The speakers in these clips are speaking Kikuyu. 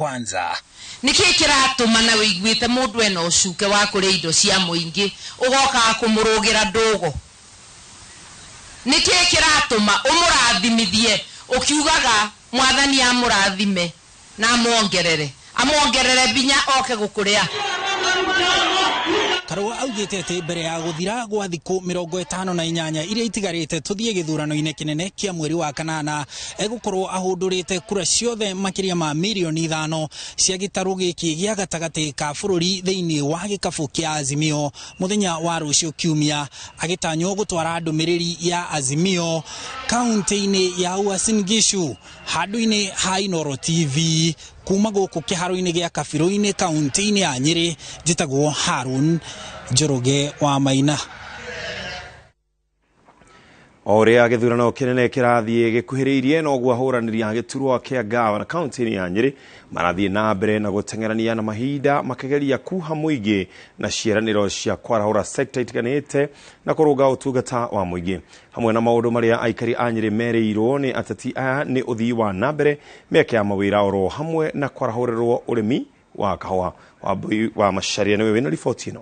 Kwanza. Nĩkĩ kĩratũma na wĩiguĩte mũndũ ena ũcuke wa kũrĩa indo cia mũingĩ ũgokaga kũmũrũgĩra ndũgo? Nĩkĩ kĩratũma ũmũrathimithie ũkiugaga mwathani amũrathime na amuongerere amuongerere binya oke gũkũrĩa? Karua augĩte atĩ mbere ya gũthira gwa thikũ 58 iria itigarĩte tũthiĩ gĩthurano-inĩ kĩnene kĩa mweri wa kanana, egũkorwo ahũndũrĩte kura ciothe makĩria ma mirioni 5 cia gĩtarũ gĩkĩ gĩa gatagatĩ ka bũrũri thĩinĩ wa gĩkabũ kĩa Azimio mũthenya wa rũciũ Kiumia, agĩtanywo gũtwara ndũmĩrĩri ya Azimio kaunti-inĩ ya Uasin Gishu. Handũ-inĩ ha Inooro TV kuma gũkũ kĩharo-inĩ gĩa Kabirũ-inĩ kaunti-inĩ ya Nyĩrĩ, njĩtagwo Harun Njoroge wa Maina. O ũrĩa gĩthurano kĩnene kĩrathiĩ gĩkuhĩrĩirie, noguo ahũranĩri a gĩturwa kĩa gavana kaunti-inĩ ya Nyĩrĩ marathiĩ na mbere na gũteng'erania na mahinda, makĩgeria kuha mũingĩ na ciĩranĩro cia kwarahũra sekta itiganĩte na kũrũnga ũtungata wa mũingĩ. Hamwe na maũndũ marĩa aikari a Nyĩrĩ merĩirwo nĩ ateti aya nĩ ũthii wa na mbere, mĩeke ya mawĩra, oro hamwe na kwarahũrĩrwo ũrĩmi wa kahũa. Wambui wa Macharia nĩwe wĩna riboti ĩno.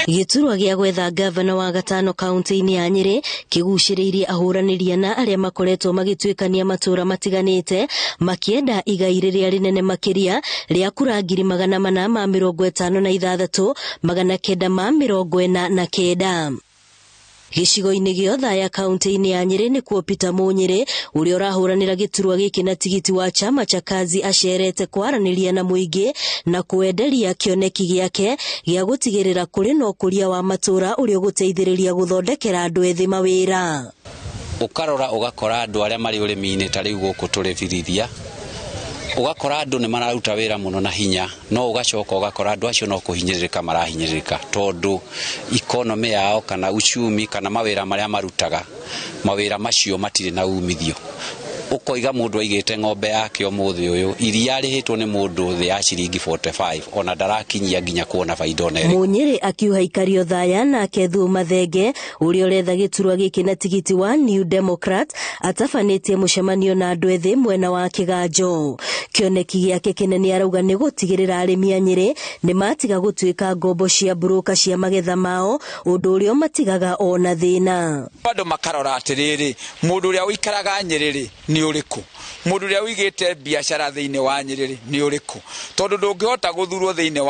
Gĩturwa gĩa gwetha gavana wa gatano kaunti-inĩ ya Nyĩrĩ kĩgucĩrĩirie ahũranĩri ana arĩa makoretwo magĩtuĩkania matũũra matiganĩte makĩenda igai rĩrĩa rĩnene makĩria rĩa kura 456,949. Gĩcigo-inĩ gĩa Othaya kaunti-inĩ ya Nyĩrĩ nĩkuo Peter Mũnyĩrĩ ũrĩa ũrahũranĩra gĩturwa gĩkĩ na tigiti wa chama cha Kazi acerete kwaranĩria na mũingĩ na kwenderia kĩoneki gĩake gĩa gũtigĩrĩra kũrĩ na ũkũria wa matũũra ũrĩa ũgũteithĩrĩria gũthondekera andũ ethĩ mawĩra. Ũkarora ũgakora andũ arĩa marĩ ũrĩmi-inĩ ta rĩu gũkũ tũrĩ Birithia, ũgakora andũ nĩ mararuta wĩra mũno na hinya, no ũgacoka ũgakora andũ acio no kũhinyĩrĩrĩka marahinyĩrĩrĩka tondũ economy yao kana uchumi kana mawĩra marĩa marutaga, mawĩra macio matirĩ na umithio. Ũkoiga mũndũ aigĩte ng'ombe yake ũmũthĩ ũyũ, iria arĩhĩtwo nĩ mũndũ thĩ ya ciringi 45, ona ndarakinyia nginya kuona baida ona ĩrĩkũ. Mũnyĩrĩ akiuha aikari Othaya, nake Thuo Mathenge ũrĩa ũretha gĩturwa gĩkĩ na tigiti wa New Democrat atabanĩtie mũcemanio na andũ ethĩ mwena wa Kĩganjo. Kĩoneki gĩake kĩnene arauga nĩ gũtigĩrĩra arĩmi a Nyĩrĩ nĩ matiga gũtuĩka ngombo cia mburũka cia magetha mao, ũndũ ũrĩa ũmatigaga ona thĩna. Andũ makarora atĩrĩrĩ, mũndũ ũrĩa ũikaraga Nyĩrĩ-rĩ nĩ ũrĩkũ? Mũndũ ũrĩa ũigĩte biacara thĩinĩ wa Nyĩrĩ-rĩ nĩ ũrĩkũ? Tondũ ndũngĩhota gũthurwo thĩinĩ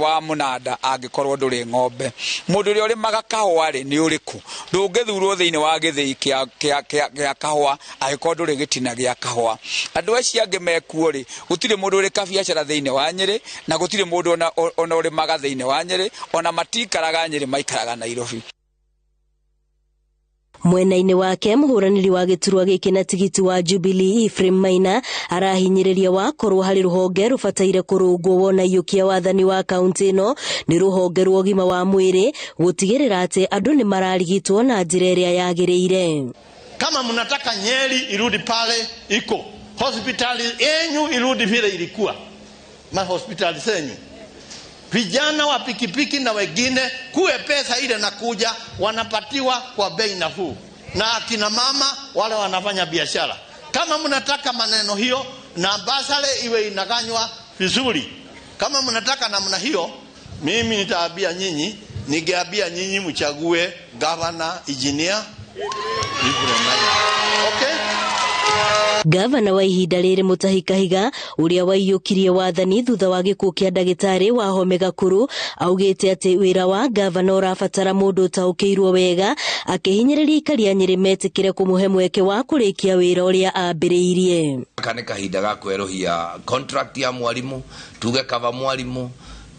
wa mũnanda angĩkorwo ndũrĩ ng'ombe. Mũndũ ũrĩa ũrĩmaga kahũa-rĩ nĩ ũrĩkũ? Ndũngĩthurwo thĩinĩ wa gĩthĩi kĩa kahũa angĩkorwo ndũrĩ gĩtina gĩa kahũa. Andũ acio angĩ mekuo-rĩ, gũtirĩ mũndũ ũrĩ kabiacara thĩinĩ wa Nyĩrĩ, na gũtirĩ mũndũ ona ũrĩmaga thĩinĩ wa Nyĩrĩ, ona matikaraga Nyĩrĩ, maikaraga Nairobi. Mwena-inĩ wake mũhũranĩri wa gĩturwa gĩkĩ na tigiti wa Jubilee Ephraim Maina arahinyĩrĩria wakorwo harĩ rũhonge rũbataire kũrũngwo wona iyũkia wathani wa kaunti ĩno nĩ rũhonge rwa ũgima wa mwĩrĩ gũtigĩrĩra atĩ andũ nĩ mararigitwo na njĩra ĩrĩa yagĩrĩire. Kama mnataka Nyeri irudi pale iko, hospitali yenyu irudi vile ilikuwa, ma hospitali zenyu, vijana wa pikipiki na wengine, kuwe pesa ile nakuja wanapatiwa kwa bei nafuu, na akina mama wale wanafanya biashara. Kama mnataka maneno hiyo na basale iwe inaganywa vizuri, kama mnataka namna hiyo, mimi nitaambia nyinyi, ningeambia nyinyi mchague Governor Engineer Ephraim Maina. Okay? Gavana wa ihinda rĩrĩ Mutahi Kahiga ũrĩa waiyũkirie wathani thutha wa gĩkuũ kĩa ndagĩtarĩ Wahome Gakuru augĩte atĩ wĩra wa gavana ũrabatara mũndũ ũtaũkĩirwo wega, akĩhinyĩrĩria aikari a Nyĩrĩ metĩkĩre kũmũhe mweke wa kũrĩkia wĩra ũrĩa ambĩrĩirie. Gaka nĩ kahinda ga kwerũhia contract ya mwarimu, tuge kaba mwarimu,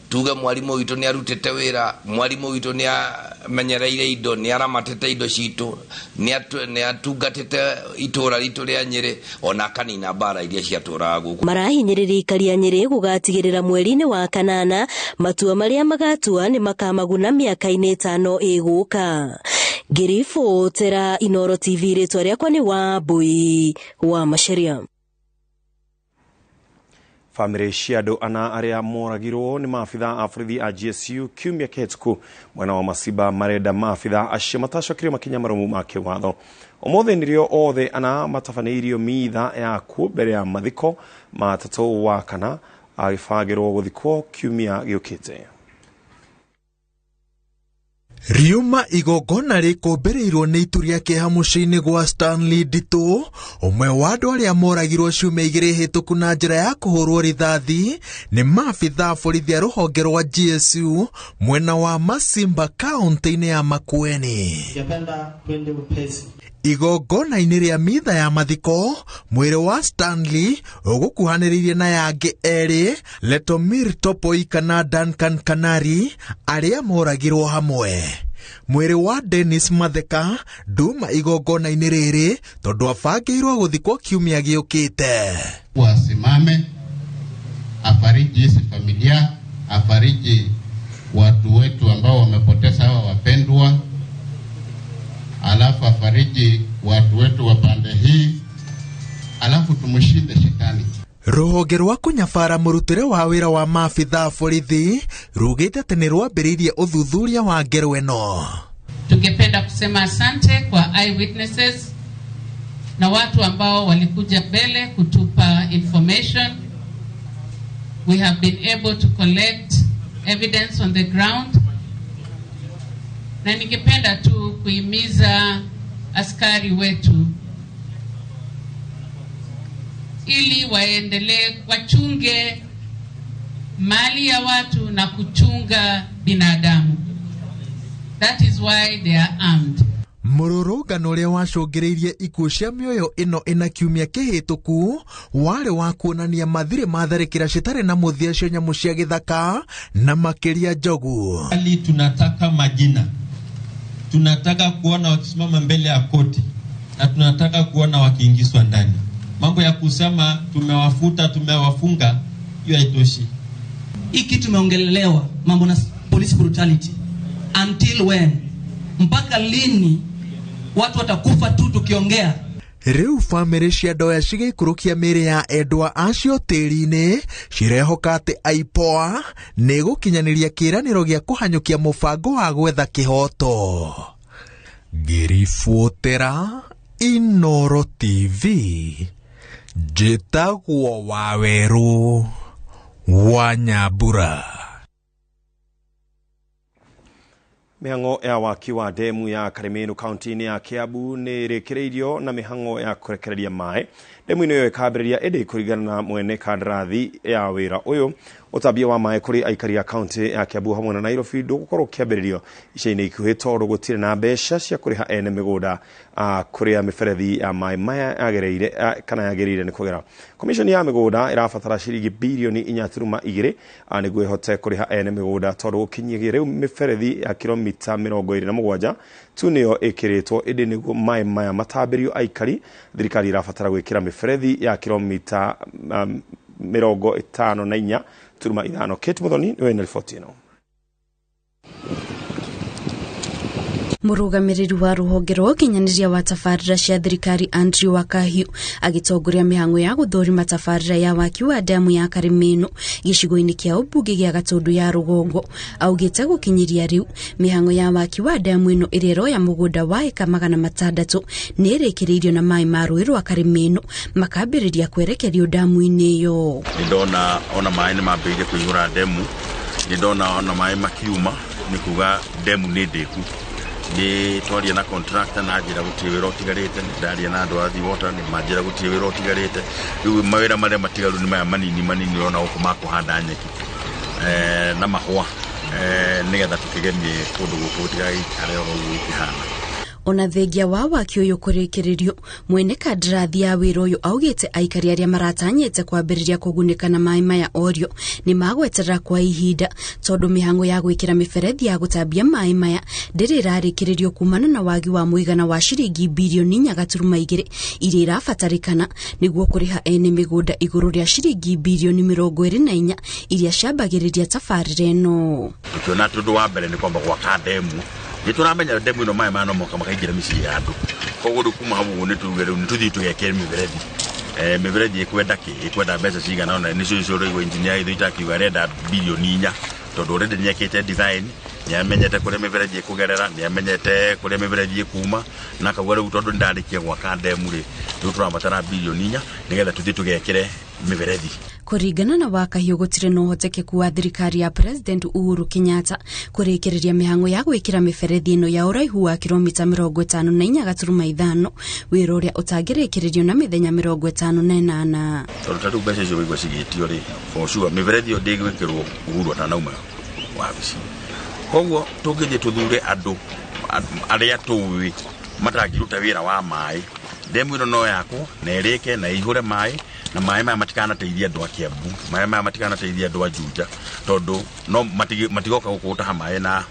tuge mwarimu witũ nĩ arutĩte wĩra, mwarimu witũ nĩ amenyereire indo, nĩ aramatĩte indo citũ, nĩ atungatĩte itũra ritũ rĩa Nyĩrĩ, ona akanina mbara iria ciatũraga gũkũ. Marahinyĩrĩria aikari a Nyĩrĩ gũgatigĩrĩra mweri-inĩ wa kanana matua marĩa magatua nĩ makamaguna mĩaka-inĩ 5 ĩgũka. Ngĩribotera Inooro TV, rĩtwa rĩakwa nĩ Wambui wa Macharia. Bamĩrĩ cia andũ ana arĩa moragirwo nĩ maabitha a borithi a GSU kiumia kĩhĩtũku mwena wa Masimba marenda maabitha acio matacokirio makinya marũmu ma kĩwatho. Ũmũthĩ nĩrĩo othe ana matabanĩirio mitha ya kuo mbere ya mathiko ma tatũ wa kana agĩbangĩrwo gũthikwo kiumia gĩũkĩte. Riuma igongona rĩkũmbĩrĩirwo nĩ itu rĩa kĩeha mũciĩ-inĩ gwa Stanley Nditũ, ũmwe wa andũ arĩa moragirwo ciumia igĩrĩ hĩtũku na njĩra ya kũhũrwo rithathi nĩ maabitha a borithi a rũhonge rwa GSU mwena wa Masimba kaunti-inĩ ya Makueni. Igongona-inĩ rĩa mitha ya mathiko, mwĩrĩ wa Stanley ũgũkuhanĩrĩirie na yangĩ erĩ, Letomir Topoi kana Duncan Kanari, arĩa moragirwo hamwe. Mwĩrĩ wa Dennis Matheka nduma igongona-inĩ rĩrĩ tondũ abangĩirwo gũthikwo kiumia gĩũkĩte. Wasimame, afariji hizi familia, afariji watu wetu ambao wamepoteza hawa wapendwa, alafu afariji watu wetu wa pande hii, alafu tumshinde shetani. Rũhonge rwa kũnyabara mũrutĩre wa wĩra wa maabitha a borithi rugĩte atĩ nĩ rwambĩrĩirie ũthuthuria wa ngero ĩno. Tungependa kusema asante kwa eyewitnesses na watu ambao walikuja mbele kutupa information. We have been able to collect evidence on the ground. Na ningependa tu kuhimiza askari wetu ili waendelee wachunge mali ya watu na kuchunga binadamu. That is why they are armed. Mũrũrũngano ũrĩa wacũngĩrĩirie ikuũ cia mĩoyo ĩno ĩna kiumia kĩhĩtũku warĩ wa kuonania mathirĩ ma tharĩkĩra citarĩ na mũthia cia nyamũ cia gĩthaka na makĩria njogu. Hali tunataka majina, tunataka kuona wakisimama mbele ya koti na tunataka kuona wakiingizwa ndani. Mambo ya kusema tumewafuta, tumewafunga, hiyo haitoshi. Hii kitu imeongelelewa mambo na police brutality. Until when? Mpaka lini watu watakufa tu tukiongea? Rĩu bamĩrĩ cia ndoya cigĩikũrũkia mĩĩrĩ ya endwa acio tĩri-inĩ cirehoka atĩ IPOA nĩ gũkinyanĩria kĩĩranĩro gĩa kũhanyũkia mũbango wa gwetha kĩhoto. Ngĩribũtĩra Inoro TV, njĩtagwo Wawerũ wa Nyambura. Mĩhang'o ya waki wa demu ya Karĩmĩnũ kaunti-inĩ ya Kiambu nĩ ĩrĩkĩrĩirio na mĩhang'o ya kũrekereria maĩ. Demu ĩno ĩkambĩrĩria ĩndĩ kũringana na mwene kandarathi ya wĩra ũyũ, ũtambia wa maĩ kũrĩ aikari a kaunti ya Kiambu hamwe na Nairobi ndũgũkorwo ũkĩambĩrĩrio ica-inĩ ikuhĩ tondũ gũtirĩ na mbeca cia kũrĩha ene mĩgũnda kũrĩa mĩberethi ya maĩ maya yagereire kana yagĩrĩire nĩ kũgera. Komishoni ya mĩgũnda ĩrabatara ciringi birioni 4.2 nĩguo ĩhote kũrĩha ene mĩgũnda tondũ gũkinyagia rĩu mĩberethi ya kilomita 27 tu nĩyo ĩkĩrĩtwo, ĩndĩ nĩguo maĩ maya matambĩrio aikari, thirikari ĩrabatara gwĩkĩra mĩberethi ya kilomita 54.5. Kate Muthoni nĩwe na riboti ĩno. Mũrũgamĩrĩri wa rũhonge rwa ũkinyanĩria wa tabarĩra cia thirikari Andrew Wakahiu agĩtongoria mĩhang'o ya gũthũrima tabarĩra ya waki wa damu ya Karĩmĩnũ gĩcigo-inĩ kĩa ũmbunge gĩa Gatũndũ ya rũgongo. Augĩte gũkinyĩria rĩu mĩhang'o ya waki wa damu ĩno ĩrĩa ĩroya mũgũnda wa ĩka 600 nĩ ĩrĩkĩrĩirio na maĩ ma rũĩ rwa Karĩmĩnũ makambĩrĩria kwerekerio damu-inĩ ĩyo. Nĩndona ona maĩ nĩ mambĩrĩirie kũihũra demu, nĩndona ona maĩ makiuma, nĩ kuga demu nĩ ndĩku. Nĩ twaria na contractor na njĩra gũtirĩ wĩra ũtigarĩte, nĩ ndaria na andũ a Water nĩ manjĩra gũtirĩ wĩra ũtigarĩte. Rĩu mawĩra marĩa matigaru nĩ maya manini manini ũrona gũkũ ma kũhanda nyeki na mahũa nĩgetha tũkĩgemie kũndũ gũkũ gũtigagĩikare oro ũguo gũkĩhana. Ona thengia wa waki ũyũ kũrĩkĩrĩrio, mwene kandarathi ya wĩra ũyũ augĩte aikari arĩa maratanyĩte kwambĩrĩria kũgunĩka na maĩ maya orio nĩ magweterera kwa ihinda tondũ mĩhang'o ya gwĩkĩra mĩberethi ya gũtambia maĩ maya ndĩrĩ ĩrarĩkĩrĩrio kumana na wagi wa mũigana wa ciringi birioni 4.2 iria irabatarĩkana nĩguo kũrĩha ene mĩgũnda igũrũ rĩa ciringi birioni 24 iria ciambagĩrĩria tabarĩra ĩno. Tũkĩona atĩ ũndũ wa mbere nĩ kwamba gwaka demu. Nĩ tũramenya demu ĩno maĩ maya no moka makaingĩra mĩciĩ ya andũ, koguo rĩu kuma hau ũguo nĩ tuge rĩu nĩ tũthiĩ tũgekĩre mĩberethi Mĩberethi ĩkwenda kĩ, ĩkwenda mbeca cigana ũna, nĩcio icio ũraigua engineer itũ itakiuga arenda 4 bilioni, tondũ already nĩ ekĩte design, nĩ amenyete kũrĩa mĩberethi ĩkũgerera, nĩ amenyete kũrĩa mĩberethi ĩkuma, na akauga rĩu tondũ nĩndarĩkia gwaka ndemu rĩ, rĩu tũrabatara 4 bilioni nĩgetha tũthiĩ tũgekĩre mĩberethi. Kũringana na Wakahiũ, gũtirĩ na ũhotekeku wa thirikari ya President Uhuru Kenyatta kũrĩkĩrĩria mĩhang'o ya gwĩkĩra mĩberethi ĩno ya ũraihu wa kilomita 54.5, wĩra ũrĩa ũtangĩrĩkĩrĩrio na mĩthenya 58. Tondũ ta rĩu mbeca icio waigua cigĩtio rĩ, for sure mĩberethi ĩyo ndĩgwĩkĩrwo Uhuru atanauma wabici. Koguo tũngĩthiĩ tũthure andũ arĩa tũĩ matangĩruta wĩra wa maĩ, ndemu ĩno no yakwo na ĩrĩke na ĩihũre maĩ, na maĩ maya matikanateithia andũ a Kiambu, maĩ maya matikanateithia andũ a Juja, tondũ no matigoka gũkũ gũtaha maĩ na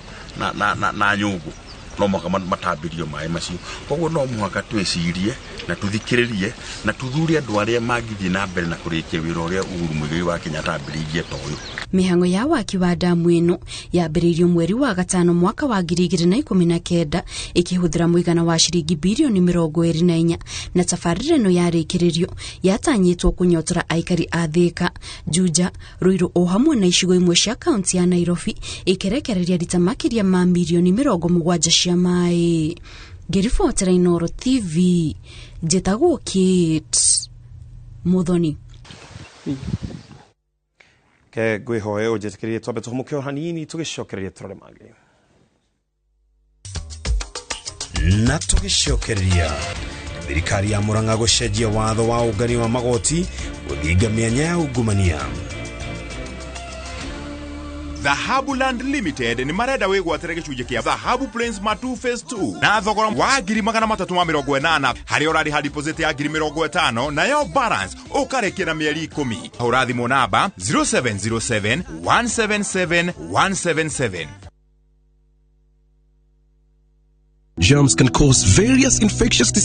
nyũngũ, no mũhaka matambĩrio maĩ macio. Koguo no mũhaka twĩcirie na tũthikĩrĩrie na tuthure andũ arĩa mangĩthiĩ na mbere na kũrĩkia wĩra ũrĩa Uhuru Muigai wa Kenyatta ambĩrĩirie ta ũyũ. Mĩhang'o ya waki wa ndamu ĩno yambĩrĩirio mweri wa gatano mwaka wa 2019, ĩkĩhũthĩra mũigana wa ciringi 24 bilioni, na tabarĩra ĩno yarĩkĩrĩrio yatanyĩtwo kũnyotora aikari a Thĩka, Juja, Ruiru o hamwe na icigo imwe cia kaunti ya Nairobi, ĩkĩrekereria rita makĩria ma 70 milioni cia maĩ. Ngĩribotera Inooro TV, njĩtagwo Kate Muthoni. Ke ngwĩhoe ũnjĩtĩkĩrie twambe tũhũmũke o hanini, tũgĩcokereria tũrore mangĩ. Na tũgĩcokereria, thirikari ya Murang'a gũcenjia watho wa ũngania wa magoti gũthinga mĩanya ya ungumania. Dhahabu Land Limited nĩ marenda wĩgwatĩre gĩcunjĩ kĩa Dhahabu Plains Matu Phase 2 na thogora wa 380,000, harĩa ũrarĩha deposit ya 50,000, nayo balance ũkarĩkia na mĩeri 10. Hũra thimũ namba 0707 177 177. Germs can cause various infectious diseases.